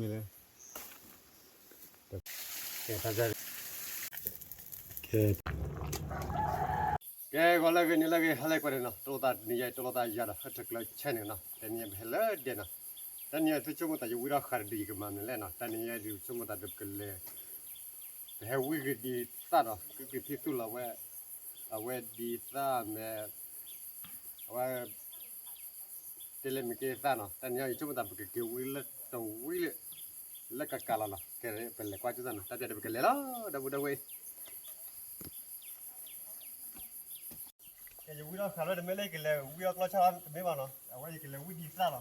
မ့ၢ်လဲၣ်, ကဲ, ကဲ, ကဲ, ဂီၤလၢအဂ့ၤ နံၤလၢအဂ့ၤ ဟါလၢအဂ့ၤန့ၣ်နီၤ, တလိၣ်သးတနံၤယဲ တလိၣ်သးယၤဒီး ဟဲတကျၢၤ channel နီၤ, တနံၤယဲပဟဲလၢဒဲးနီၤ, တနံၤယဲသုဆိကမိၣ်သးယဝံထီၣ်ဃာ်တဒုး ယကမၤမနုၤလဲၣ်နီၤ, တနံၤယဲဒုးဆိကမိၣ်သးဒီးပကလဲၤ ပဟဲဝံဂ့ၤဒ်သၣ်ဒီး ကက့ၤဖံးသူၣ်လီၤဝဲ, အဝဲဒ်သၣ်မ့ၢ်, အဝဲ တဲလဲၣ်မ့ၢ်က့ၤသၣ်နီၤ, တနံၤအံၤ ယဆိကမိၣ်သး ပကက့ၤဝံလၢတဝံလၢ, လၢကကးလီၤနီၤ, ကဲ ပလဲၤကွၢ်ကၠူၣ်သၣ်နီၤ, တၢ်ပျဲဒီးပကလဲၤလီၤ ဒီပုၢ်ဒီဝဲၢ်အံၤ, ကဲ ယဝံထီၣ်ဃာ်လၢတမ့ၢ်လၢ ယကလဲၤဝံအကျီၢ်ဆၣ်တမ့ၢ်ဘၣ်နီၤ, အဝဲယကလဲၤဝံဒ်သၣ်လီၤ. တၢ်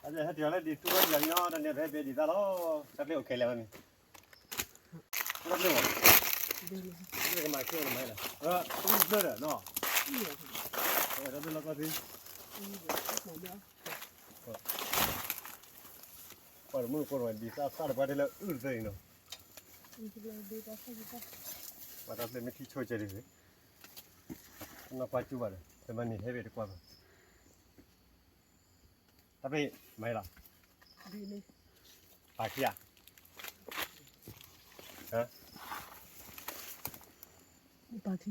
ပျဲဟဲတုၤလၢဒ်ထူဝဲဒ်ယၤညီ တၢ်န့ၣ် ပဟဲဘ့ဒ်သၣ်လီၤ, တၢ်ပျဲအိၣ်ခဲလၢာ်ဝဲန့ၣ်, တၢ်ပျဲမး, တၢ်ပျဲကမၤခဲလၢာ်မးလၢ, အုၣ်ဖျၢၣ်ဒီးနီၤ, တၢ်ပျဲလီၤကီၢ်သံ ပှၤတမုၢ်ကိးဝဲဒ်သၣ်သၣ်တပှၢ်တလၢအုၣ်တသ့အံၤနီၤ, ပှၤတၢ်ပျဲမ့ၢ်ထံဆိကဲဒ်န့ၣ်, နီၢ်ကွၢ်ကၠူၣ်ဘၣ်ဒီး တမ့ၢ်န့ၣ်ဟဲဘ့ၣ်တကွၢ်ဘၣ်, တၢ်ပျဲမၤလီၤ, ပာ်ခံဧါ, ပာ်ခံဝံၤလံန့ၣ်ဧါ, ပာ်ခံ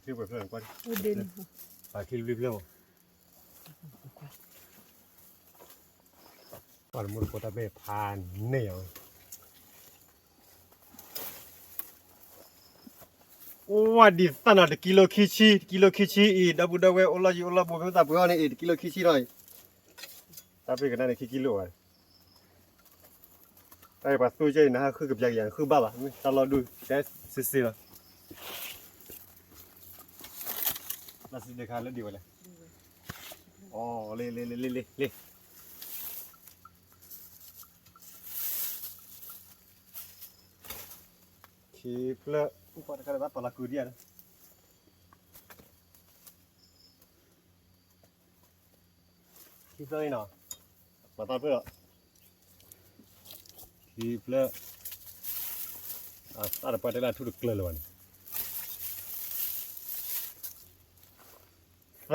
ဝံၤဖျၢၣ်န့ၣ်ကွၢ်, ပာ်ခံလွံၢ်ဖျၢၣ်မး ပှၤတမုၢ်တကိးတၢ်ပျဲဖးန့ၢ်အီၤဝဲ, အိၣ်ဝဲဒ်သၣ်နီၤ တကံလိခံဆံ တကံလိခံဆံအံၤ ဒီပုၢ်ဒီဝဲၢ်အိၣ်လီၤယံၤအိၣ်လီၤဘူး မ့ၢ်သးပှဲၤအီၤန့ၣ်အံၤ တကံလိခံဆံလီၤအံၤ, တၢ်ပျဲကနၣ်န့ၣ်ခံကံလိဘၣ်, တၢ်ပှၤသူကဲအံၤ နဟးဃုကပျးကယၤ နဃုဘၣ်ဘၣ် မ့ၢ်တၢ်လီၤဒူ တဲစ့စ့လီၤ, လၢစံးဒဲးခါလၢဒံးဝဲလဲၣ်, အီၤ လ့လ့လ့လ့လ့လ့ ခံဖျၢၣ်, ပှၤတခါလၢဘၣ်ပာ်လီၤကုာ်ဒံးဧါ, ခံဖျၢၣ်လံနီၤ, ပှၤသၣ်ဖျၢၣ်လီၤ, ခံဖျၢၣ်, အသၣ်တပှၢ်တဲလၢအထူတကျၢၤလၢၤဘၣ်န့ၣ်, သၢဖျၢၣ် သၢဖျၢၣ်ဒီး,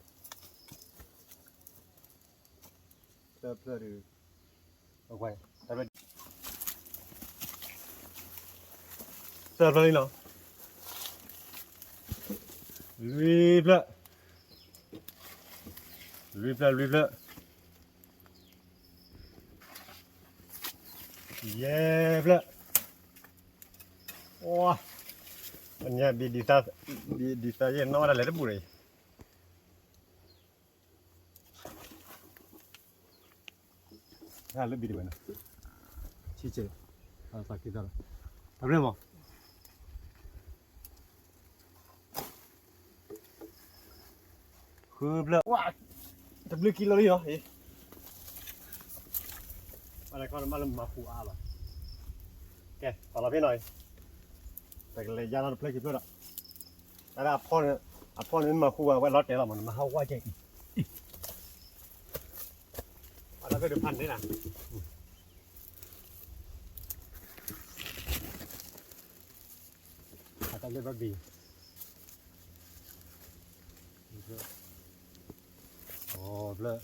သၢဖျၢၣ်လံနီၤ, လွံၢ်ဖျၢၣ်, လွံၢ်ဖျၢၣ် လွံၢ်ဖျၢၣ်, ယဲၢ်ဖျၢၣ်, ဝါ, အညါဘံဒ်သၣ်, ဘံဒ်သၣ်ယဲၢ်နီၣ်ဝဲဒၣ်လဲၤတဘူးဒီး တၢ်လၢဘံတဝဲနီၤ, ဆံဆဲး, သးက့ၤသၣ်လီၤ, တၢ်ဘျဲမး, ဃုဖျၢၣ်, ဝါ, တဘျုးကံလိလံနီၤ, အံၤ, ဘၣ်လဲၤခီနမ့ၢ်လၢမၤဃူအါလီၤ, ကဲ ပာ်လီၤဖဲနီၤအံၤ, ပကလဲၤယါနီတဖျၢၣ်ခံဖျၢၣ်ဒီး, တၢ်လၢအဖီန့ၣ်, အဖီန့ၣ်မၤဃူဘၣ်ဝဲလီၤတဲာ်လီၤမး နမၤဟးဝါကဲအံၤ, အတၢ်ဖဲဒုးဖးန့ၣ်နၤ အတၢ်လၢဘၣ်ဘံၤ, အီဖျၢၣ်, အံဖျၢၣ်,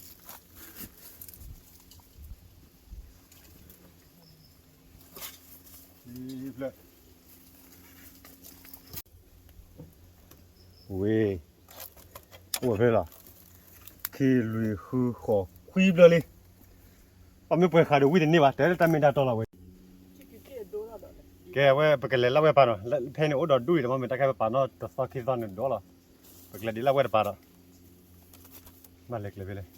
ဝ့ၢ်, အိၣ်ဖဲလီၤ, ခံလွံၢ်ဃုဃိးခွံဖျၢၣ်လံ, ပှၤမ့ၢ်ပှဲၤဃာ်ဒီးဝံတန့ၢ်ဘၣ် တဲလၢတၢ်မ့ၢ်တၢ်တီလီၤဝဲ ကဲဝဲ ပကလဲၤလၢဝဲပာ်နီၤ, ဖဲန့ၣ်အိၣ်ဒီးဒူၣ်အံၤတမ့ၢ် မ့ၢ်တၢ်ခဲပပာ်နီၤ တသီခံသီန့ၣ်ဒိၣ်လီၤ, ပကလဲၤဒ်လၢဝဲတပာ်ဒီး, ဘၣ်လဲၤကျဲၤဖဲလဲၣ်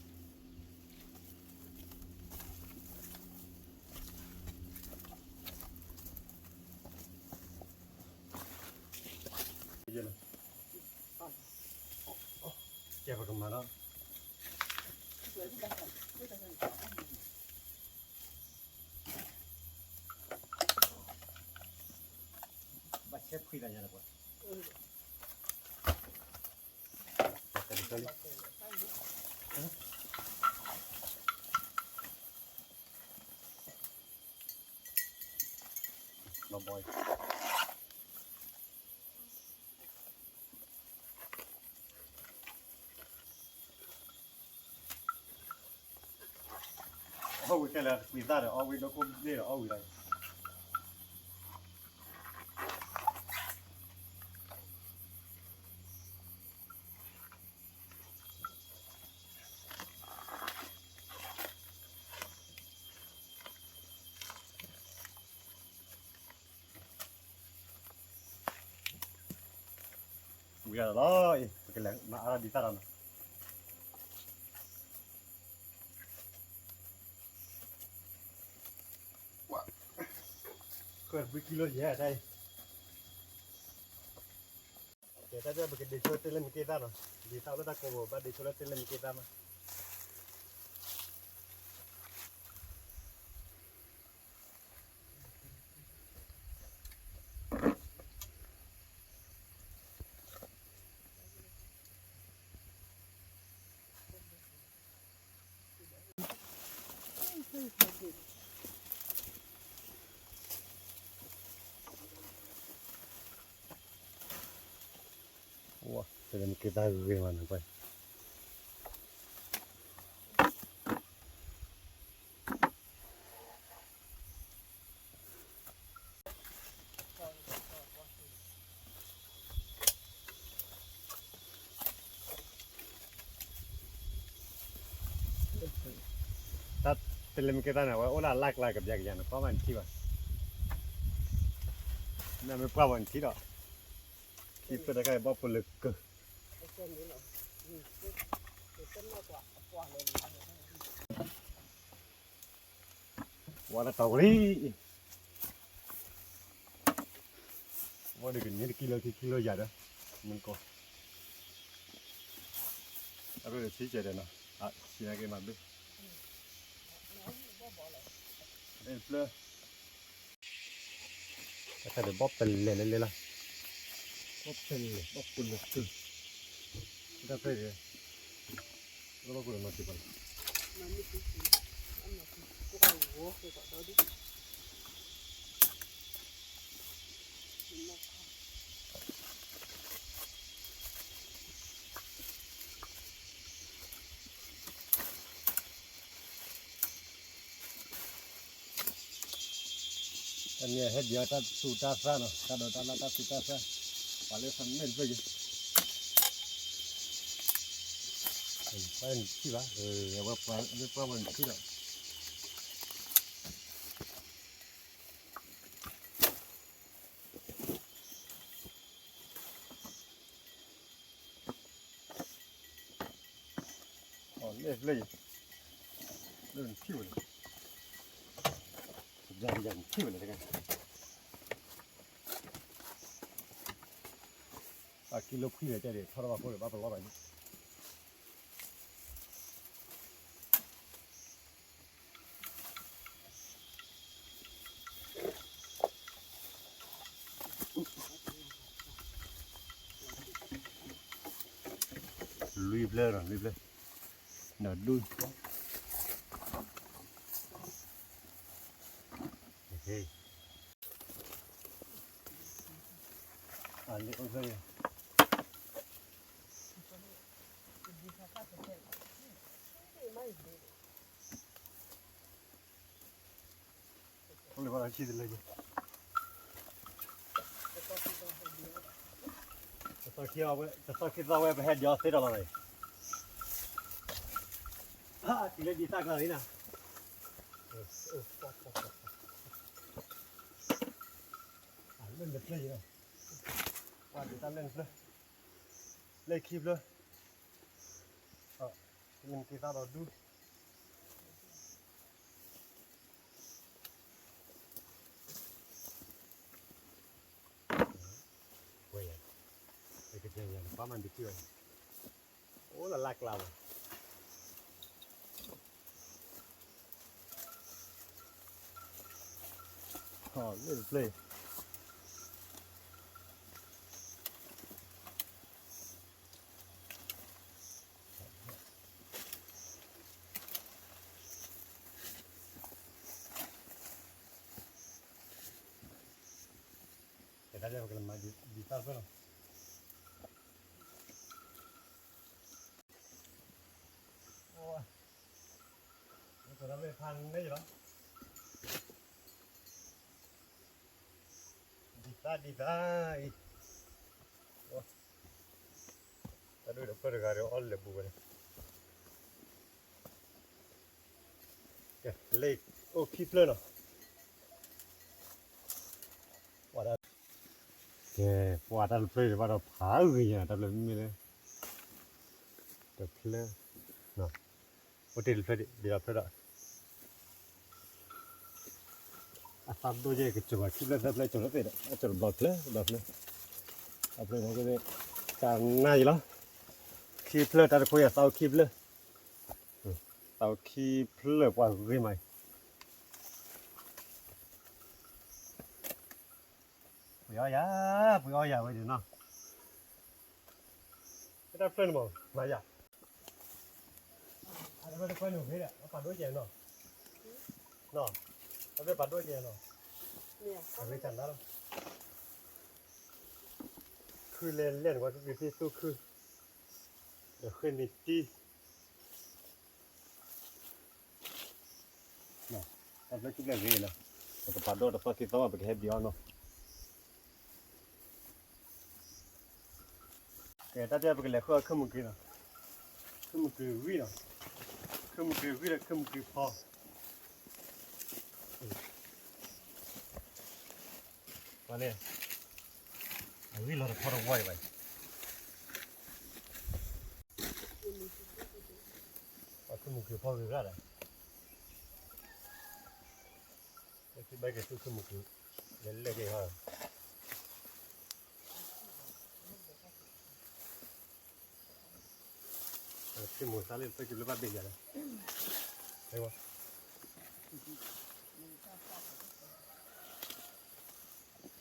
ကဲပကမၤလီၤ, ဘၣ်ဆဲဖှံသးညါလၢပှၤ, လီၤဘီ အီၣ်ဝံၤခဲလၢာ် ကွံာ်သၣ်ဒီး အီၣ်ဝံၤဒိၣ်ခိၣ်ဘ့ၣ်ဒီး အီၣ်ဝံၤလီၤ. ဝံၤလီၤအံၤ ပကလဲၤမၤအါထီၣ်ဒံးသၣ်ဒီးနီၤ. ကီၢ်တဘျုးကံလိယဲၢ်တၢ်အံၤ, ကဲတၢ်ပကဒ့ဆိတဲလၢမ့ၢ်က့သၣ်နီၤ, ဒ်သၣ်လၢတၢ်ကိးဘိ ဘၣ်ဒ့ဆိလၢတဲလၢမ့ၢ်က့သၣ်မး. တဲလၢမ့ၢ်က့သၣ်ဂ့ၤဂ့ၤမး နကွၢ် တၢ်တဲလၢမ့ၢ်က့သၣ်န့ၣ် အဝဲအိၣ်လၢအလၢ်ကျါကပျၢ်ကယၤန့ၣ် ကွၢ်ဘၣ်နထံၣ်ဘၣ်, နမ့ၢ်ကွၢ်ဘၣ်နထံၣ်ဒီး, ထံၣ်ဖျၢၣ်တခါအံၤဘီၣ်ဖိလၢကၢၢ်, ဝါတတီၤဝဲလံ, ဝါဒ်ကန့ၢ်တကံလိခံကံလိယၤဒီး, မုၢ်ကီၢ်, အရၢၢ်တဆံကဲဒီးနီၤ, ဆံနာ်က့မၤဘ့ၣ်, ဘ့ၣ်ဖျၢၣ် တၢ်ခါဒီးဘီၣ်ပလဲၤလဲၤလဲၤလီၤ, ဘီၣ်ပလဲၤ ဘီၣ်ပူၤလၢကုၢ်, တၢ်ဖဲဒီး, ဘီၣ်ပူၤလၢမၤတံၤပှၤလီၤ. အန့ၣ်ဟဲဒံးအီၤတၢ်သူၣ်တၢ်သၣ်နီၤ, တၢ်ဒိးတၢ်လၢ်တၢ်သူၣ်တၢ်သၣ်, ပှၤလၢဖးမဲာ်တဖျၢၣ်ယံၤ, ပှၤနထံၣ်ဘၣ်, အဝဲပှၤမ့ၢ်ပှၤမ့ၢ်နထံၣ်ဒီး အီၤလဲၣ်ဖျၢၣ်အံၤ, လၢနထံၣ်ဝဲလဲၣ်, ယၤယၤနထံၣ်ဝဲလဲၣ်တဂၤ, အကံလိခွံလဲၣ်တဲဒၣ် ထီထီၣ်ဘၣ်ဃိဒီးဘၣ်ပလီၢ်ဘၣ်ယံၤ လွံၢ်ဖျၢၣ်နီၤ လွံၢ်ဖျၢၣ်, ဒီးဒူၣ်, အလံအိၣ်ဖျၢၣ်, အိၣ်လၢဘၣ်ဆံတလၢယဲ, တသီခံသီဝဲ ပဟဲဒံးအီၤသ့ဒီးလီၤန့ၣ်, တုၤလၢဒံးသၣ်ကျါလံနီၤ, လၢနဖျၢၣ်ယံၤ, ပှၤဒံးတၢ်လၢနဖျၢၣ်, လၢခံဖျၢၣ်, လၢနက့ၤသၣ်ဒီးဒူၣ် ဝဲယၤ, ပကတဲယၤ နကွၢ်မးဒုးထံၣ်ဝဲ, အိၣ်လၢလၢ်ကျါဝဲ, ဟီၣ်လၢတဖျၢၣ် အ ပကလဲၤမၤဒံးသၣ်တဖျၢၣ်လီၤ. ဒံးသၣ်ဒံးသၣ်အံၤ, တၢ်ဒိၣ်ဒီးဖျၢၣ်တဂၤဒီးအီၣ်လဲၤဘူးဝဲန့ၣ်, ကဲ လၢအိၣ်ခံဖျၢၣ်နီၤ. ကဲ ပှၤတၢ်တဖျၢၣ်ဒံးဘၣ်ဒီးဖးဂ့ၤညါ တၢ်ဖျၢၣ်မ့မ့ၢ်လၢ တဖျၢၣ်, အိၣ်တ့ၢ်တဖျၢၣ်ဒံး ဒ်ဒီးဖျၢၣ်ဒီး အသၣ်ဒိၣ်ယဲၢ်ကစိၤဘၣ် ခံဖျၢၣ်သၢဖျၢၣ်ကၠိၤလီၤသ့ၣ်ဒီး အကၠိၤတဘျီဖျၢၣ်တဘျီဖျၢၣ်, အဖျၢၣ်န့ၣ်က့ၤ တၢ်နါယံၤလီၤ. ခံဖျၢၣ်တၢ်တခိၣ်ယၤသးအိၣ်ခံဖျၢၣ်, သးအိၣ်ခံဖျၢၣ်ပှၤဂ့ၤမးအံၤ, ပှ့ၤအီၣ်ယၤ, ပှ့ၤအီၣ်ယၤဝဲန့ၣ်နီၤ, တၢ်ဖျၢၣ်န့ၣ်မး မၤယၤ အတဖျၢၣ်တခွဲန့ၣ်ဂ့ၤဒီး အပာ်ဒိၣ်ကဲနီၤ, နီၤ, အဖျၢၣ်ပာ်ဒိၣ်ကဲနီၤ, အဂ့ၤတၢ်နါလီၤ, ခုလဲၤလဲၣ်န့ၣ် ပှၤကက့ၤသ့ၣ်သူၣ်ခု, ဒီးဃ့ၢ်န့ၣ်တံၢ် တၢ်ဖျၢၣ်ခံဖျၢၣ်ဂ့ၤနီၤ, ပကပာ်ဒိၣ်တသီခံသီဘၣ် ပကဟဲဘံအီၣ်နီၤ. ကဲ တၢ်တဲပကလဲၤဃုအီၣ်ခၢၣ်မုၢ်က့ၤနီၤ, ခၢၣ်မုၢ်က့ၤဂံၢ်နီၤ, ခၢၣ်မုၢ်က့ၤဂံၢ်ဒီးခၢၣ်မုၢ်က့ၤဖီ ပှၤလဲၣ်, အဂံၢ်လီၤတဖီတဝါအံၤဘၣ်, ပှၤခၢၣ်မုၢ်က့ၤဖီဂ့ၤဂၤဒီး, ဘၣ်က့ၤသူၣ်ခၢၣ်မုၢ်က့ၤ, လဲၤလဲၣ်က့ၤဟီ, ခၢၣ်မုၢ်သးလၢတၢ်က့ၤလၢဘၣ်ဘ့ၣ်ယၤလဲၣ်,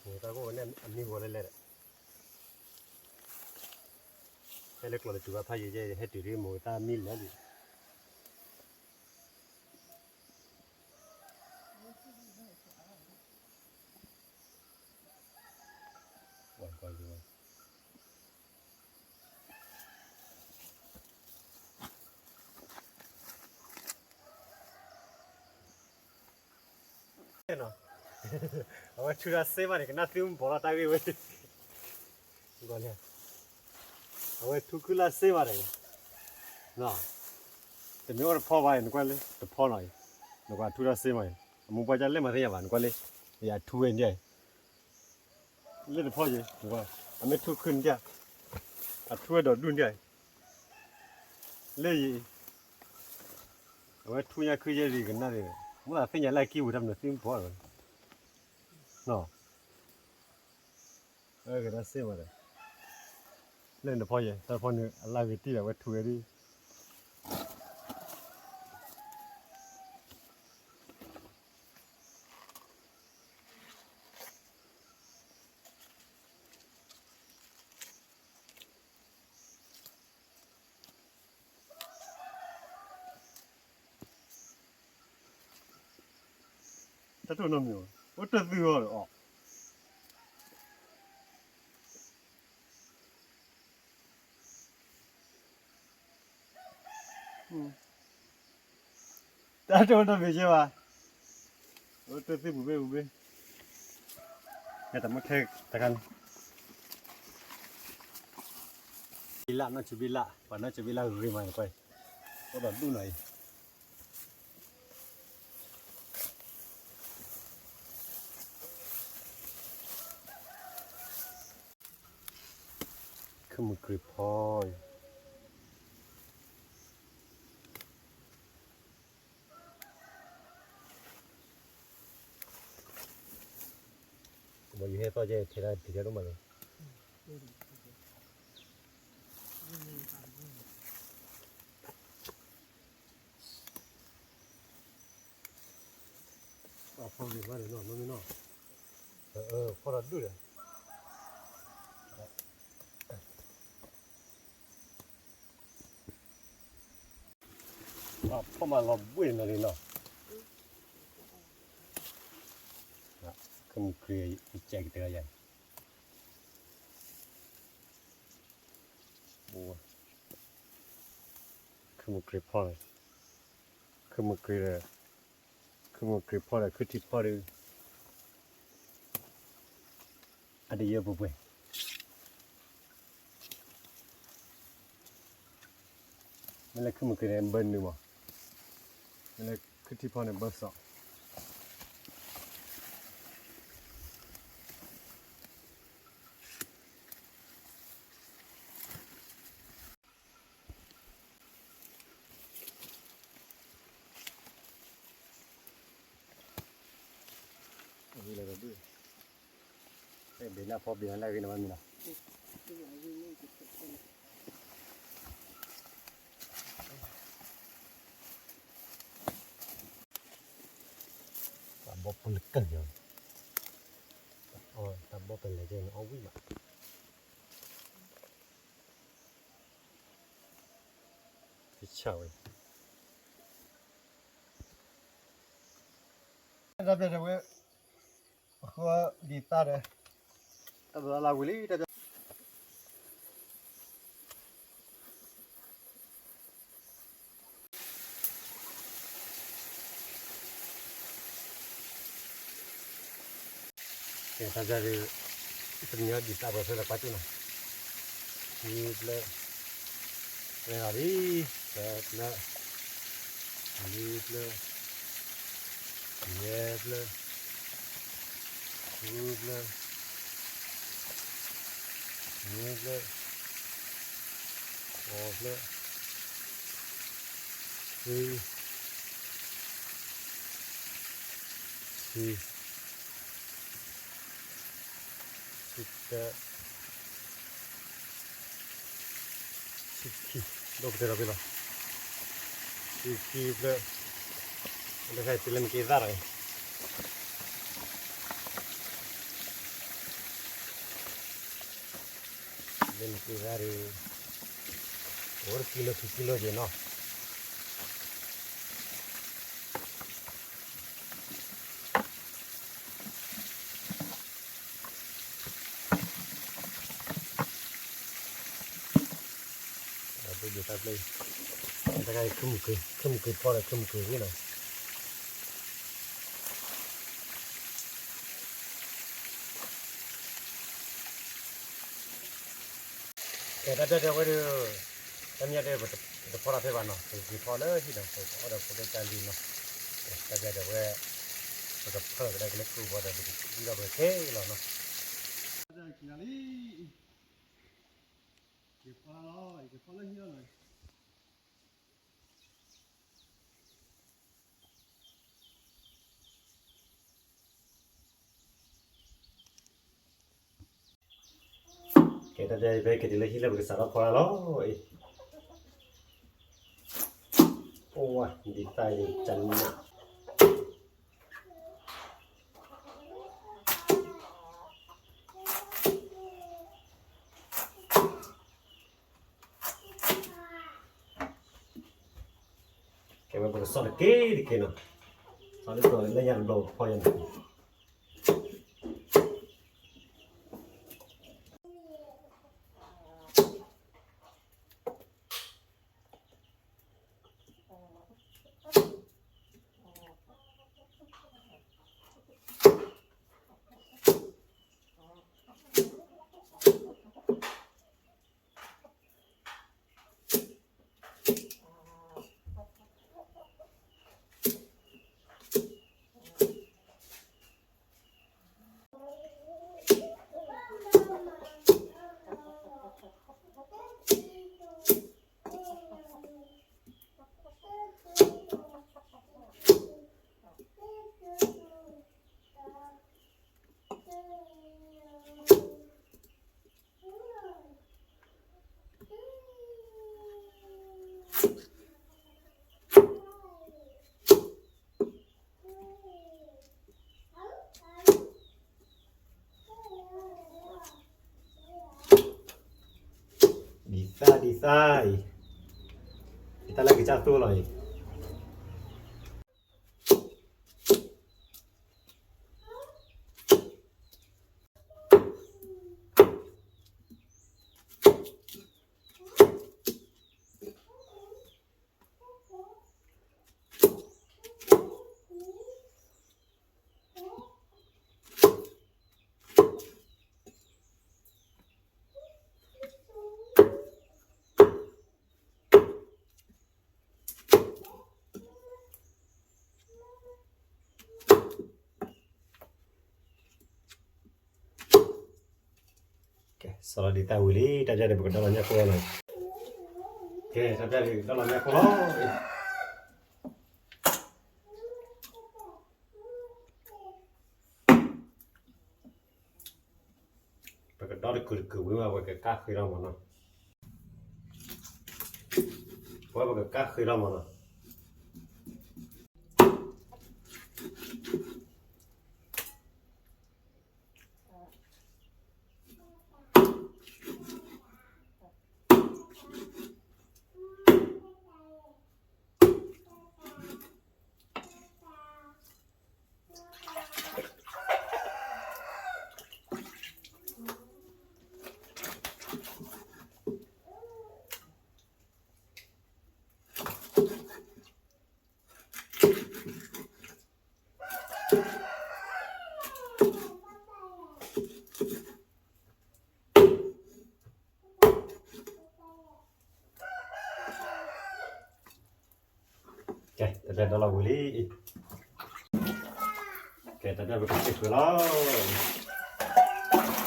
တၢ်ကိၢ်ဝဲန့ၣ်အမံၤဂီၤလဲၣ်လဲၣ်ဒီး ဟဲလၢကျိာ်တတုၤဘၣ် ဖးယံာ်ယဲ ဟဲတုၤဒ်မိၢ်တၢ်မံလၢာ်လံ, အဝဲထူတၢ်စ့မးန့ၣ် ကနၣ်သုမုၢ်ဘီလီၤတၢ်ဂ့ၢ်ဝဲ, အဝဲထူခုလၢ်စ့မးန့ၣ်, တမ့ၢ်အိၣ်တဖီဘၣ်အံၤ နကွၢ်လၢတဖီနီၤအံၤ, နကွၢ်ထူတၢ်စ့မးအံၤ အမိၢ်ပှၢ်ကလဲၣ်မၤသ့ၣ်ညါဘၣ် နကွၢ်လၢ, ယထူဝဲဒ်အံၤ လၢတဖီယံၤ, အမ့ၢ်ထူခုန့ၣ်ဒ်, အထူဝဲဒီးဒူၣ်ဒ်အံၤ, လၢယံၤ, အဝဲထူညါခုယဲၢ်ဒံးကနၣ်ဒံး, မ့ၢ်သးသ့ၣ်ညါလၢအကံၢ်ပူၤတၢ်မနုၤသ့ၣ်မုၢ်ဘီလီၤ, အဂ့ၤတၢ်စ့မးဒီး, လၢနဖီယံၤ တၢ်ဖီန့ၣ် အလၢဂ့ၤတံၢ်ဒီး အဝဲထူဝဲဒ် တၢ်တိၢ်နီတမံၤဘၣ်, အိၣ်တၢ်သုဂီၢ်ဒီးအီၤ, တၢ်တိၢ်နီတမံၤကဲဘၣ်, အိၣ်တၢ်သုပူၤဘ့ၣ်ပူၤဘ့ၣ်, တၢ်မ့ၢ်ထဲတခါန့ၣ်, ဘံလၣ်နီၢ်ဆံဘံလၣ် ပှၤနီၢ်ဆံဘံလၣ်ဂ့ၤမးန့ၣ်ကွၢ်, အိၣ်ဒီးဒူၣ်နီၤအံၤ ခၢၣ်မုၢ်ကြ့ၢ်ဖီအံၤ, ယဟဲသီၣ်ကဲထဲဒၣ်တံၤကဲဒိၣ်မးလီၤ. ဖီဂ့ၤမးန့ၣ်နီၤ မ့ၢ်နီၤ, ဖီဒီးဒူၣ်ဒီး, ဖီမးလီၤဘှ့ၣ်နီၤလံနီၤ, ခၢၣ်မုၢ်ကြ့ၢ်အံၤ ယကဲကတၢၢ်ယၤ, ခုၣ်မုၢ်ကရံးဖီၣ်, ခုၣ်မုၢ်ကရံးဒီး, ခုၣ်မုၢ်ကရံးဖီၣ်ဒီး ခုၣ်ထံဖီၣ်ဒီး အတယၢပှဲၤပှဲၤ, မ့ၢ်လၢခုၣ်မုၢ်ကရံးန့ၣ် ဘၢနုာ်မး, မ့ၢ်လၢခုၣ်ထံဖီၣ်န့ၣ် ဘၢစီၣ်. ဝံၤလီၤဒီးဒုး, ဘ့ၣ်နၢ်ဖီဘ့ၣ်နၢ်လၢအဂ့ၤန့ၣ်ဘၣ်မံၤလီၤ. တၢ်ဘီပလၢကၢၢ်က့ၤ, တၢ်ဘီပလဲၤက့ၤန့ၣ် အီၣ်ဝံၣ်ဘၣ်. ကဆၣ်ဝဲ, တၢ်ပျဲၢ်တဲဝဲ, အဃိဒ်သးဒီး, တၢ်ဘျီလၢဝံၤလံ တၢ်ပျဲၢ် ကဲ တၢ်ဒုး, တမံၤအီၤဒ်သးပှဲၤဖဲလၢကွၢ်ကၠူၣ်နီၤ, ခံဖျၢၣ်, ဝဲလီၤလံ, သၢဖျၢၣ်, လွံၢ်ဖျၢၣ်, ယဲၢ်ဖျၢၣ်, ဃုဖျၢၣ်, နွံဖျၢၣ်, ဃိးဖျၢၣ်, ဆံ, ဆံ, ဆံတၢ, ဆံခံ, ဒိၣ်ကတၢၢ်ဒီးဖဲလီၤ, ဆံခံဖျၢၣ်, တခါအံၤ တုၤလၢမ့ၢ်က့ၤသၣ်ဒီး လၢနက့ၤသၣ်ဒီး အိၣ်တကံလိခံကံလိက့ၤနီၤ. ဒီးဒိၣ်ယိာ်တၢ်ပျဲၢ်, တခါအံၤ ခုၣ်မုၢ်ကရံးဖီၣ်ဒီး ခုၣ်မုၢ်ကရံးဝံၤနီၤ. ကဲ တၢ်ပျဲၢ်တဲဝဲဒၣ်, တၢ်မ့ၢ်တဲ ပတဖီၣ်တၢ်ဖဲဘၣ်နီၤ, ပက့ၤဖီၣ်လၢဟံၣ်ဒီး ပကအီၣ်ဒီးဖိဒိၣ်ကၢ်လံနီၤ. တၢ်ပျဲၢ်တဲဝဲ, ပကဖီၣ်ကဒါက့ၤလၢခုၣ်ဘီဒီး ပကဝံၣ်ထီၣ်ပကခဲလီၤနီၤ. တၢ်ပျဲၢ်က့ၤလံ, က့ၤဖီၣ်လီၤ, ယက့ၤဖီၣ်လၢဟံၣ်လီၤနီၤ. ကဲ တၢ်ပျဲၢ် ဖဲက့ၤတုၤလၢဟံၣ်လၢပကစးထီၣ်ဖီၣ်တၢ်လီၤအံၤ, အိၣ်ဝဲ ဒ်သၣ်အံၤ ကနၣ် ကဲဝဲ ပကစီၣ်တက့ၢ်တက့ၢ်နီၤ, စီၣ်လၢကီးလၢညါတဘျီဖီၣ်ယၤန့ၣ်. ဒ်သၣ် ဒ်သၣ်အံၤ, ဒ်သၣ်လၢကစၢ်သိၣ်လီၤအံၤ. စီၤလီၤဒံးသၣ်ဝံၤလံ, တၢ်ပျၢ်ဒံးပကဒီလီၤညၣ်ခိၣ်လီၤနီၤ. ကဲ တၢ်ပျၢ်ဒံးကဒီလီၤညၣ်ခိၣ်လီၤ. ပကဒီတကုာ်တကုာ်ဝံၤဘၣ် ပကကၢ်ဃ့ထီၣ်မးနီၤ. ပဝဲပကကၢ်ဃ့ထီၣ်မးနီၤ. ကဲ တၢ်ပျၢ်ဒီလီၤဝံၤလံ. ကဲ တၢ်ပျၢ်ပကစ့ၢ်ဃုာ်လ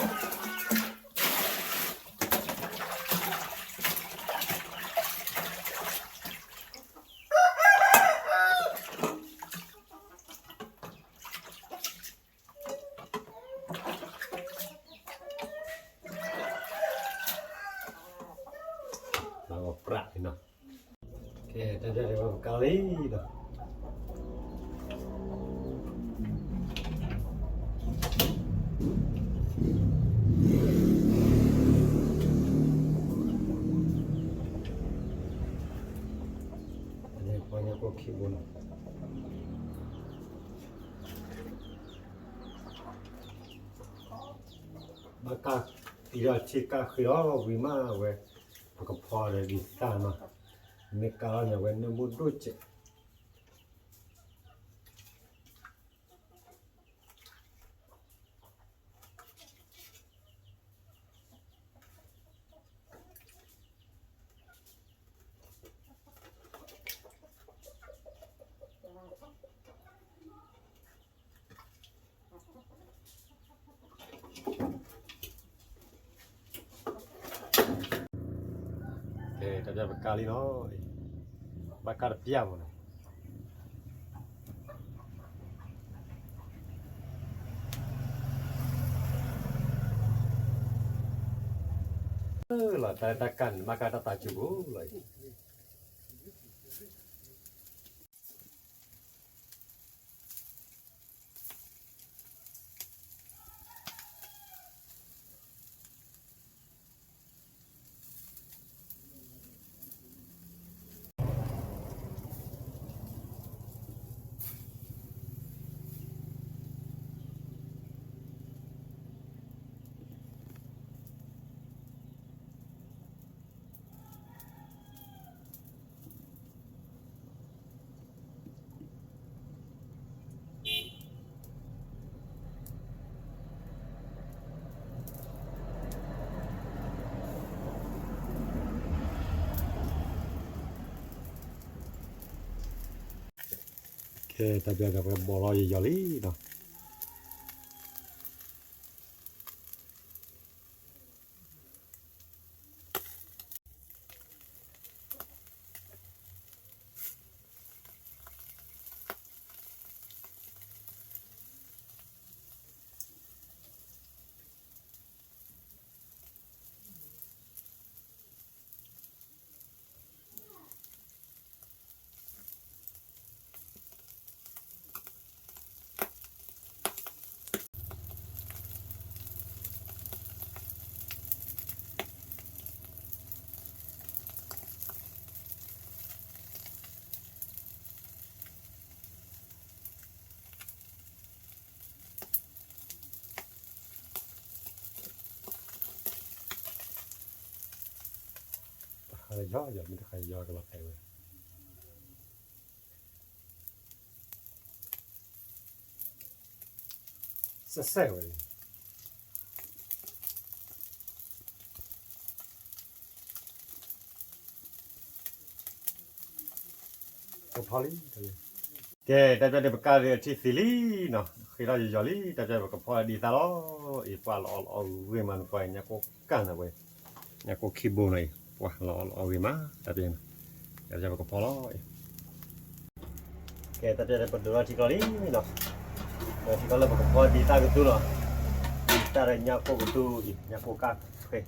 ီၤ. လၢအီၣ်ပြးလံနီၤ. ကဲ တၢ်ပျၢ်ဒံးဝဲပကၢ်လံဒီး ပှၤညၣ်ကိၣ်ခံဘိနီၤ. ဘၣ်ကၢ် ယီၤထံကၢ်ဃ့လီၤဝံၤမးဝဲ, ပကဖီဒီးဒံးသၣ်နီၤ, မ့ၢ်ကၢ်လီၤန့ၣ် အဝဲနၢမူဒိၣ်စဲး. ကဲ တၢ်ပျၢ်ပကၢ်လံနီၤ, ဘၣ်ကၢ်တပျၢ်မးနီၤ. လီၤတၢ်တၢ်ကၢ်န့ၣ် ဘၣ်ကၢ်တၢ်သးစူၤဖိလီၤအံၤ. ကဲ တၢ်ပျၢ်ဒီး ပကဘီၣ်လီၤယီၤလံနီၤ. တခါလၢယီၤယီၤ မ့ၢ်တခါယီၤကလီၤတဲာ်ဝဲ စဲးစဲးဝဲ ကဖီလံ ကဲ တၢ်ပျၢ်ဒံးပကၢ်လံအထံၣ်သံလံနီၤ ဃ့ထီၣ်ယီၤလံ တၢ်ပျဲၢ်ပကဖီလီၤဒ်သၣ်လီၤအံၤ ပှၤလီၤအီၣ်လီၤအီၣ်ဂ့ၤမးန့ၣ် ပှၤညၣ်ကိၢ်ကၢ်န့ၣ်ဝဲ ညၣ်ကိၢ်ခံဘိန့ၣ်အံၤ ပှၤလီၤအီၣ်လီၤအီၣ်ဂ့ၤမး တၢ်ပျဲၢ်န့ၣ် တၢ်ပျဲၢ်ပကဖီလီၤအံၤ ကဲ တၢ်ပျဲၢ်ပဒိးထီၣ်ထံကျိလံနီၤ ဒီးထံကျိလၢပကဖီဒ်သၣ်ကသူလီၤ ဒ်သၣ်ဒီးညၣ်ကိၢ်ကသူအံၤ ညၣ်ကိၢ်ကၢ်ဃ့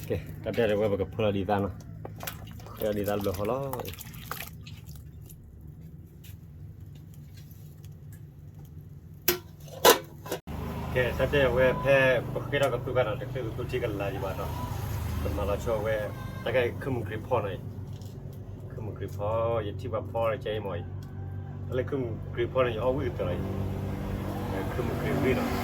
ကဲ တၢ်ပျဲၢ်ဝဲပကဖီလီၤဒ်သၣ်နီၤ ဖီလီၤဒ်သၣ်ဘျီဃီလီၤ ကဲ တၢ်ပျဲၢ်ဝဲဖဲပဃ့ထီၣ်ကသူခါနီၤ တချုးကသူထံကလၤဒံးဘၣ်နီၤ ကမၤလီၤဆီဝဲ တၢ်ခဲအံၤ ခုၣ်မုၢ်ကြ့ၤဖီနီၤအံၤ ခုၣ်မုၢ်ကြ့ၤဖီ ယထံၣ်ပှၤဖီတကဲအံၤမ့ၢ်အံၤ တၢ်လၢခုၣ်မုၢ်ကြ့ၤဖီန့ၣ်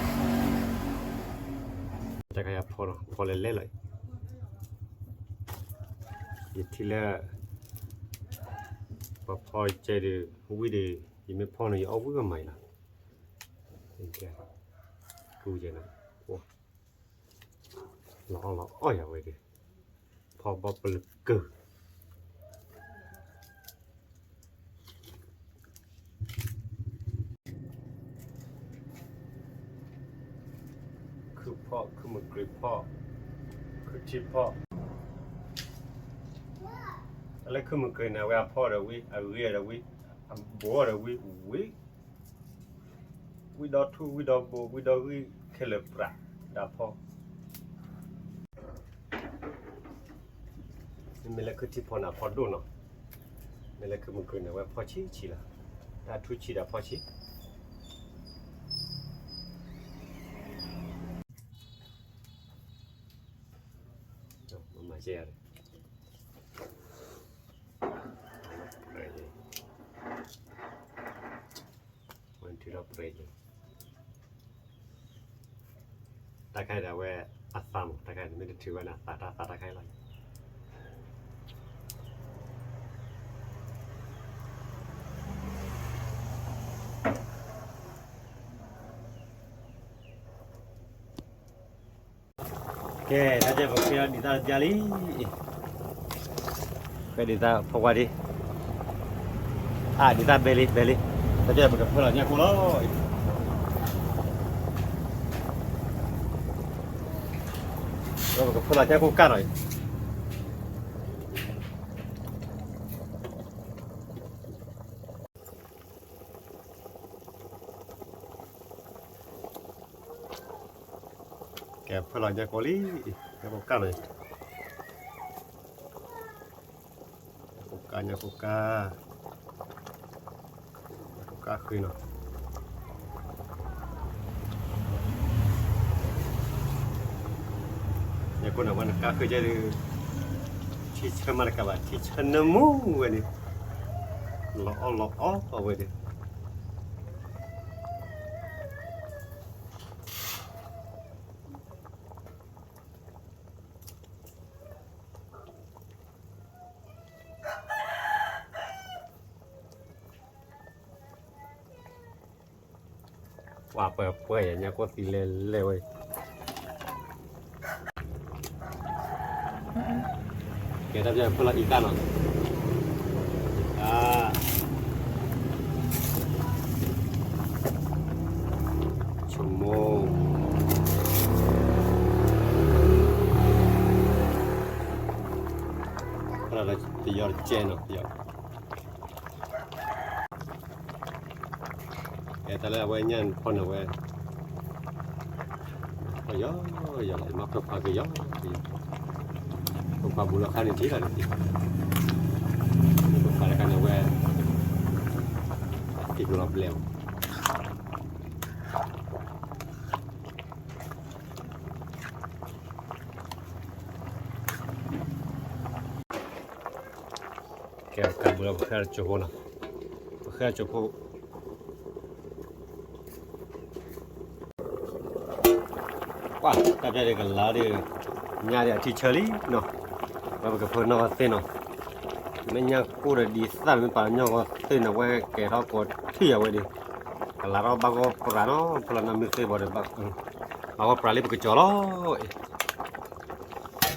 ယအီၣ်ဝံၣ်ကတၢၢ်လီၤအံၤ ခုၣ်မုၢ်ကြ့ၤဂ့ၤနီၤ တၢ်ခဲအံၤဖီနီၤ ဖီလဲၤလဲၤလီၤအံၤ ယထံၣ်လၢ ပှၤဖီကဲဒီး ဝံၣ်ဒီး ယမ့ၢ်ဖီန့ၣ် ယအီၣ်ဝံၣ်ကမၤအံၤလီၤ ကူကဲနီၤ လီၤအီၣ်လီၤအီၣ်ယၤဝဲဒၣ် ဖီဘီပလၢကၢၢ် ခုၣ်ဖီ ခုၣ်မုၢ်ကြ့ၤဖီ ခုၣ်ထံဖီ တၢ်လၢခုၣ်မုၢ်ကြ့ၤန့ၣ် အဝဲအဖီဒီးဝံၣ် အဂ့ၤဒီးဝံၣ် အဘိဒီးဝံၣ် ဝံၣ် ဝံၣ်ဒီထူၣ် ဝံၣ်ဒီဘိ ဝံၣ်ဒီဂံၢ်ခဲလၢာ်ပြး ဒၣ်ဖီ မ့မ့ၢ်လၢခုၣ်ထံဖီန့ၣ် အဖီဒိၣ်နီၤ မ့ၢ်လၢခုၣ်မုၢ်ကြ့ၤန့ၣ် အဝဲဖီဆံးဆံးလီၤ တၢ်ထူဆံးဒီးဖီဆံး မၤစ့ၢ်ယၤ တၢ်ခဲအံၤဒီးအဝဲအသးမး တၢ်ခဲအံၤန့ၣ် မ့ၢ်တထုးဝဲန့ၣ် အသးတၢ်သးတၢ်ခဲအံၤလီၤ ကဲ တၢ်ပျဲၢ်ပဃ့ဒ်သၣ်တပျၢ်လံ ဃ့ဒ်သၣ်ဖိခွါဒံး အါ ဒ်သၣ်ဘဲလံ ဘဲလံ တၢ်ပျဲၢ်ပကဖၢလီၤညၣ်ကိၢ်လီၤ ပကဖၢလီၤညၣ်ကိၢ်ကၢ်လီၤအံၤ ကဲ ဖၢလီၤညၣ်ကိၢ်လံ ညၣ်ကိၢ်ကၢ်လီၤ ညၣ်ကိၢ်ကၢ် ညၣ်ကိၢ်ကၢ် ညၣ်ကိၢ်ကၢ်ဃ့နီၤ ညၣ်ကိၢ်န့ၣ် ဝဲနကၢ်ဃ့ကဲဒုး ထံဆၢမးတကးဘၣ် ထံဆၢနၢမူဝဲန့ၣ် လီၤအီၣ်လီၤအီၣ်ဝဲန့ၣ် ပှၤပှဲၤပှဲၤယညါကိၢ်သံလဲၤလဲၤဝဲ ကဲတၢ်ပျဲၢ်ဖၢလီၤအံသၣ်နီၤ အါ ဆိကမိၣ် ဖၢလီၤတယီတကဲနီၤ တယီ ကဲတၢ်လၢအဝဲညၣ်ဖီန့ၣ်ဝဲ ကယီယီလီၤ ယမ့ၢ်ဖၢခွါကယီကယီ ဖၢခွါဘူးလီၤခါန့ၣ်ထံၣ်လီၤန့ၣ် ဖၢခွါတခါန့ၣ်ဝဲ သံၣ်ဘျီဘျဲၣ် ကဲ ကးဘုလီၤ ပဃဲလၢကၠိဖိနီၤ ပဃဲလၢကၠိဖိ ပှၤ တၢ်ပျဲၢ်ဒုးကလၤဒီး ညၣ်ဒုးအထံဆၢလံနီၤ ဝဲပကဖၢနီၢ်ကီၢ်သ့ၣ်နီၤ မ့ၢ်ညၣ်ကိၢ်ဒီးဒ်သၣ်မ့ၢ်ပာ်ညီၢ်ကီၢ်သ့ၣ်နီၤ ဝဲကဲထီၣ်ကိးထံၣ်အဝဲဒုး ကလၤထီၣ်ဘၣ်ဂီၢ်ပြးနီၤ ဖဲလီၤနီၢ်မုၢ်သ့ၣ်ဘီဒီး ဘၣ်ဂီၢ်ပြးလံပကကၠီၤလီၤ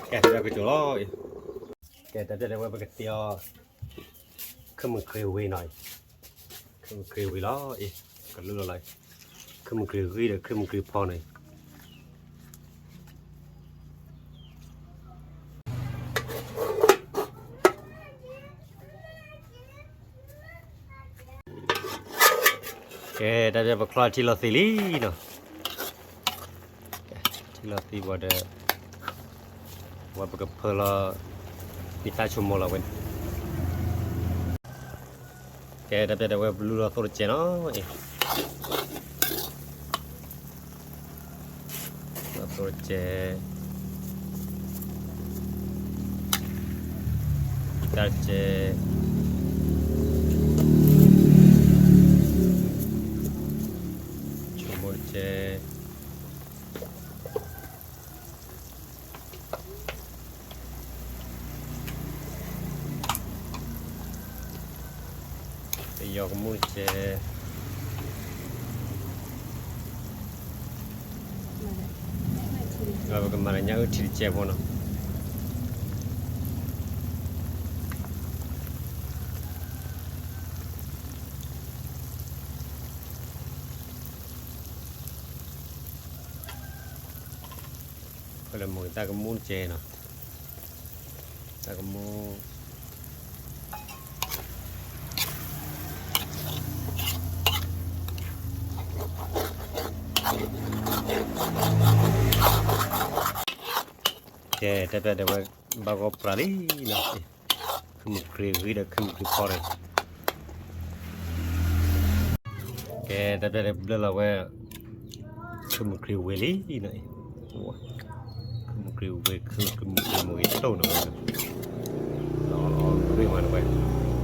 ကဲ တၢ်ပျဲၢ်ကကၠီၤလီၤ ကဲ တၢ်ပျဲၢ်ဒုးဝဲပကတ့အီၤ ခုၣ်မုၢ်ကြ့ၤဝံၤနီၤ ခုၣ်မုၢ်ကြ့ၤဝံၤလီၤအံၤ ကလူလီၤလီၤအံၤ ခုမုၢ်ကရံၣ်ဂံၢ်ဒီးခုမုၢ်ကရံၣ်ဖီန့ၣ် ကဲ တၢ်ပျဲပချီထံလီၤသံလံနီၤ, ထံလီၤသံဘၣ်ဒီး ဝဲပကဖၢလီၤ ဒ်သၣ်ဆိကမိၣ်လီၤဝဲန့ၣ်, ကဲ တၢ်ပျဲဒီးဝဲပလူလီၤသိတကဲးနီၤ, လီၤသိတကဲး တၢ်တကဲး ဆိကမိၣ်တကဲး ပယီၤကမူၣ်တကဲး, ပကမၤလၢညၣ်အုၣ်ထံတကဲးဖိနီၤ. ဖဲလၢမိၢ်တၢ်ကမူၣ်တကဲးနီၤ, တၢ်ကမူၣ် ကဲ တၢ်ပျဲဒီးဝဲ ဘၣ်ဂီၢ်ပြးလံနီၤ, ခုမုၢ်ကရံၣ်ဂံၢ်ဒီးခုမုၢ်ကရံၣ်ဖီန့ၣ် ကဲ တၢ်ပျဲဒီးဘျၢလီၤဝဲ ခုမုၢ်ကရံၣ်ဝ့ၤလံနီၤ, ခုမုၢ်ကရံၣ်ဝ့ၤ ခုမုၢ်ကရံၣ်မ့ၢ်ဂ့ၤတိၢ်နီၤဝဲ, လီၤလီၤဝ့ၤမး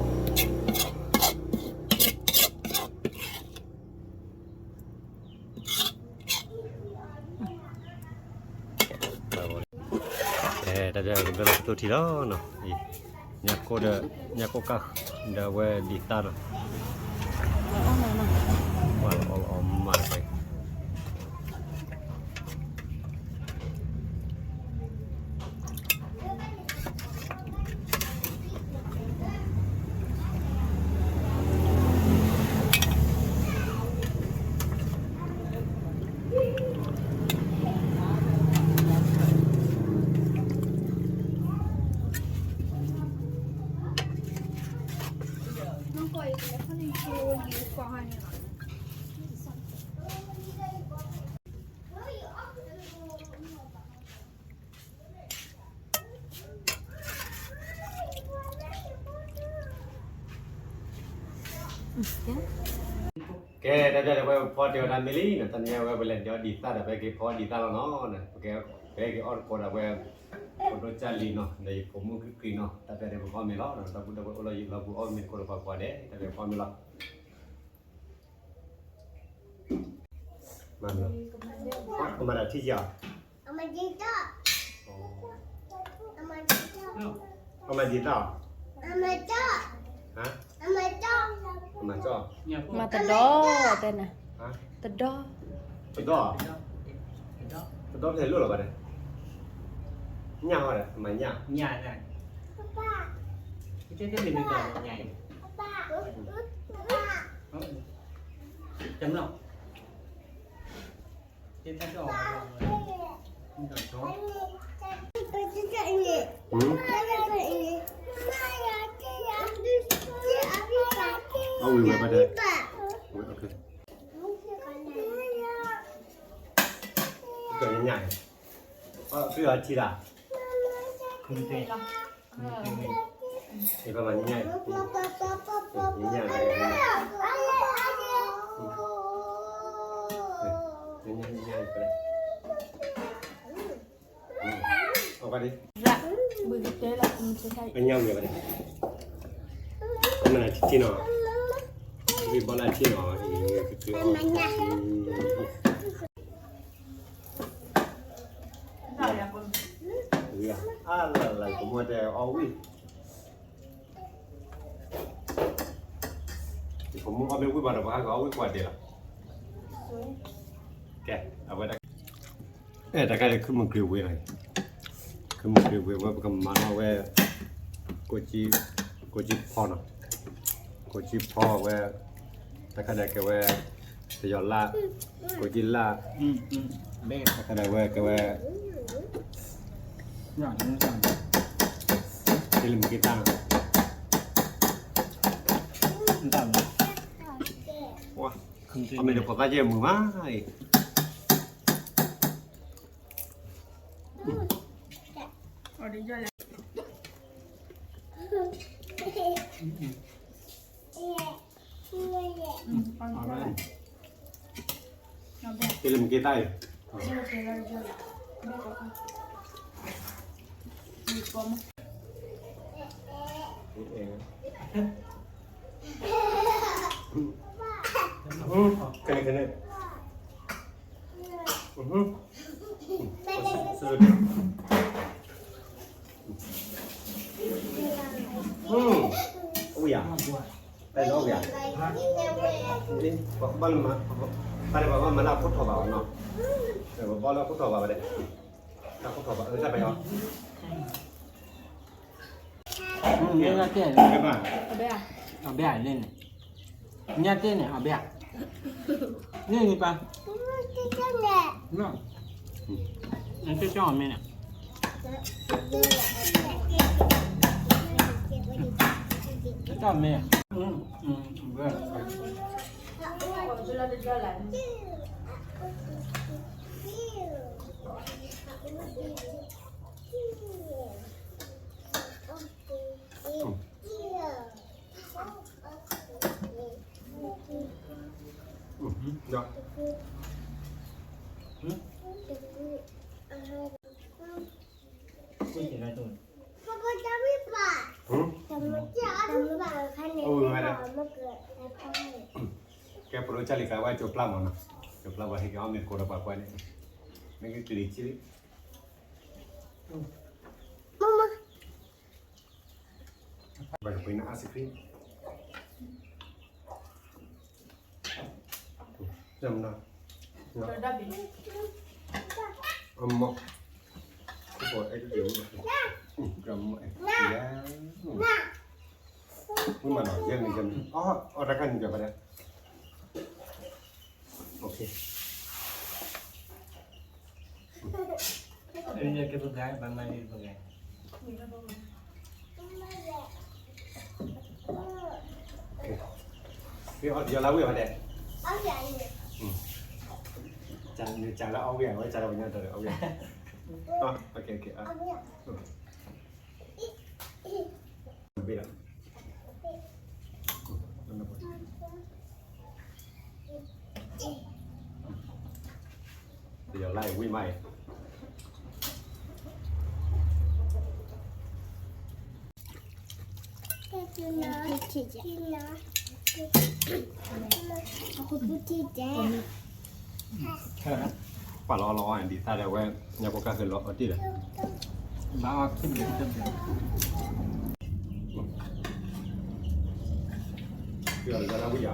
တဝဲ တၢ်ပျဲကဘျၢလီၤကတိၢ်ထံလီၤနီၤ, ညၣ်ကိၢ်ဒီး ညၣ်ကိၢ်ကၢ် ဒီးအဝဲဒံးသၣ်နီၤ, ဝဲလီၤအီလီၤအီမးတဝဲ ကဲ တၢ်ပျဲဒီးဝဲပဖီတဲဝဲ တၢ်မ့ၢ်လံနီၤ, တနံၤအံၤဝဲပလဲၤဒံးအီၣ်ဒံးသၣ်ဒီး ပဟဲက့ၤဖီအီၣ်ဒံးသၣ်လီၤနီၤ, ပဟဲက့ၤအီၣ်တကိးဒီးဝဲ ဖိဒိၣ်ကၢ်လံၤနီၤ, ဒီးယဖိမုၣ်ကရံၣ်နီၤ, တၢ်ပျဲဒီးပကအီၣ်မ့ၤလီၤ, ဒီပုၢ်ဒီဝဲၢ်အိၣ်လၢယလီၢ်ပူၤအီၣ်မ့ၤတကိးဒီးပှၤကိးဂၤဒဲး, တၢ်ပျဲပကအီၣ်မ့ၤလီၤ. ကမၤဒၣ်ထံၣ်ကီး, ကမၤဒံးသၣ်, ကမၤကၠီ, မၤတဒီ, တဲနၤ, တဒီ, တဒီ, တဒီဖဲလိၣ်လီၤဘၣ်ဒီး, ညၣ်ဟီဒီး ကမၤညၣ်, အဝံၤဝဲဘၣ်ဒီး, ကညၣ်, အီၣ်ထံၣ်လီၤ, ယဘၣ်မၤညၣ်, ညၣ်, ညၣ်, အီၣ်ဘၣ်ဒံး, အညၣ်ဝံၤဘၣ်ဒီး, မနၤထံထံနီၤ, ဝံၤဘီလၢထံနီၤ, ဝံၤ, အါလၢ်လၢ် ကမီၤတဲအီၣ်ဝံၤ, ယဖိမုၣ်အီၣ်မ့ၢ်ဝံၤဘၣ်ဒီး ပှၤဟးကအီၣ်ဝံၤကွၢ်ဒဲးလီၤ, ကဲ, အဝဲဒၣ် အဲ တခါဒီးခုမုၢ်ကရံၣ်ဝ့ၤနီၤ, ခုမုၢ်ကရံၣ်ဝ့ၤဝဲ ပကမၤထီၣ်ဝဲ ကိးကၠံဖီနီၤ, ကိးကၠံဖီဝဲ, တခါဒီးကဲဝဲ, တယီၤလၢ်, ကိးက့လၢ်, တၢ်ဝဲကဝဲ, တလ့မုၢ်က့တၢ်, အမ့ၢ်တဖိသၣ်ယဲၢ်မုာ်မးအံၤ. တလ့မုၢ်က့တၢ်အံၤ. ခဲန့ၣ်ခဲန့ၣ်. အဝဲယၤ, အဲၣ်ဒိးအဝဲယၤ, ပှၤဘၣ်လၢမၤ, ပှၤဘၣ်မၤလၢအခိၣ်ထီၣ်ဘၣ်အီၤနီၤ, ပဘၣ်လၢအခိၣ်ထီၣ်ဘၣ်ဝဲဒၣ်, တၢ်ခိၣ်ထီၣ်ဘၣ်အၢတၢ်ပယီၤ. ညၣ်တဲန့ၣ်, အဘဲဧါ, ညၣ်တဲန့ၣ် အဘဲဧါ, န့ၣ်န့ၣ်ပၢ်, နတဲကၠီအီၤမ့ၢ်န့ၣ်, ကၠီအီၤမ့ၢ်, ဘဲ, ကဲ ပရိကၢ်လံကါဝဲကၠိပျၢ်မးနီၤ, ကၠိပျၢ်ဝဲဟဲက့ၤအီၣ်မ့ၤကိးဒီးပှၤကွၢ်န့ၣ်, မ့ၢ်ကကလံၤဆံ, ပှၤကပှ့ၤန့ၣ် ice cream. အမ့ၢ်, ဝံၤမးနီၤ, ယဲၢ်မံၤ ယဲၢ်မံၤ, အီၣ်တၢ်ခါန့ၣ် ပျဲဘၣ်ဒဲး, ယီၤလၢဝံၣ်ဘၣ်ဒဲး, နစးလၢအီၣ်ဝံၣ်ဧါ, ဝဲစးလၢပညါတၢ်အီၣ်ဝံၣ်ဧါ, ဘ့ၣ်လီၤ. ယီၤလၢဝံၣ်မးအံၤ, ပှၤလီၤအီၣ်လီၤအီၣ်ဒံးသၣ်ဒဲးဝဲ, ညၣ်ဖိကၢ်သ့ၣ်လီၤအီၣ်ဒံးသၣ်ဒဲးဝဲ, ဘၣ်အီၣ်ခံမံၤတဘျ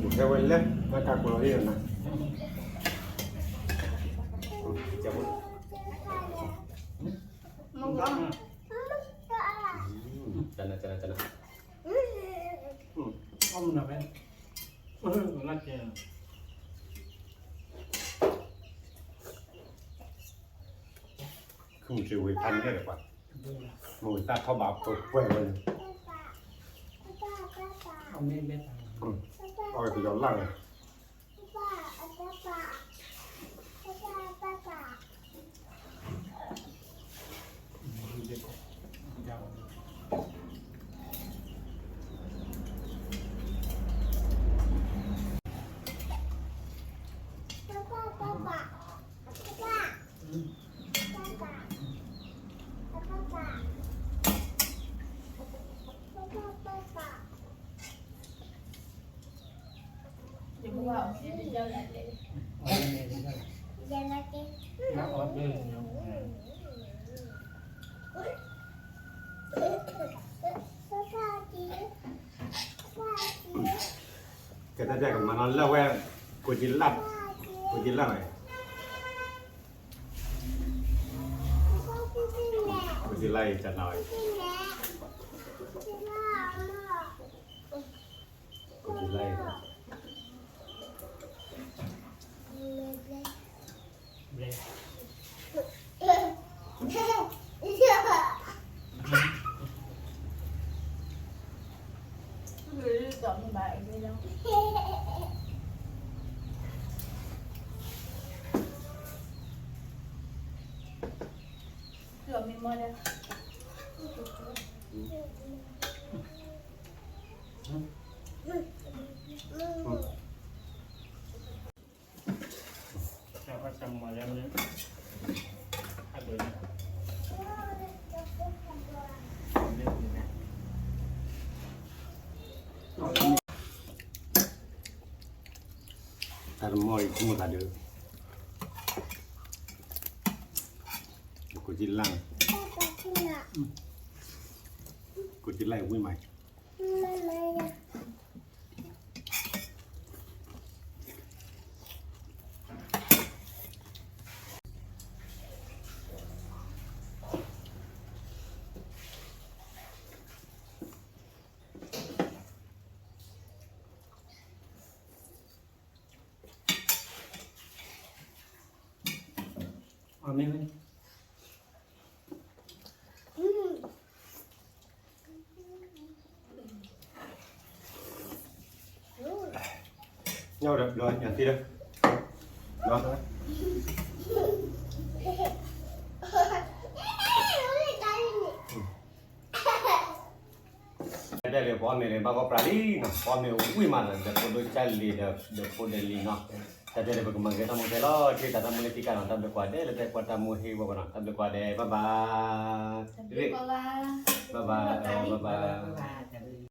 ီ, ထဲဝဲလဲၣ်, ဘၣ်တၢ်ကိးလီၤလံနၤ, ကနၤကနၤကနၤ, အီၣ်မနုၤဖဲ, မုၢ်တ့ၢ်ဝံၤဖးန့ၣ်ဒီးပှၤ, မုၢ်သၣ်ထီၣ်ဘးပှဲၤပှဲၤဝဲန့ၣ်, အီၣ်ဝဲကယီၤလၢ်ဝဲ, ကဲ တၢ်ကမၤနီၤလၢဝဲ, ကိးက့လၢ်, ကိးက့လၢ်, ကိးက့လၢ်အံၤ ကနၤအံၤ, တၢ်တမီၢ်အံၤ ဆိကမိၣ်သးဒီး ကိးကလၢ်, ကိးကလၢ်ဝံၣ်မး. အမ့ၢ်ဝဲ ညၣ်ဒီး ဘျီညၣ်သ့ဒီး ဘျီ တၢ်တဲလၢပအီၣ်မ့ၤလၢဘၣ်ကီးပြးလံနီၤ, ပအီၣ်မ့ၤဝံၣ်မးဒီး ဒီးဖိဒိၣ်ကၢ်လံၤဒီး ဒီးဖိဒိၣ်လံၤနီၤ, တၢ်တဲလၢပကမၤဂ့ၤတၢ်မူထဲလီၤ, ထံၣ်တၢ်တၢ်မူလၢခံကနီၤ, တၢ်ဘျုးကိးဂၤဒဲးလၢတၢ်ကွၢ်တၢ်မူဟ့ၣ်ဝဲပနီၤ, တၢ်ဘျုးကိးဂၤဒဲး, bye bye, bye bye, bye bye.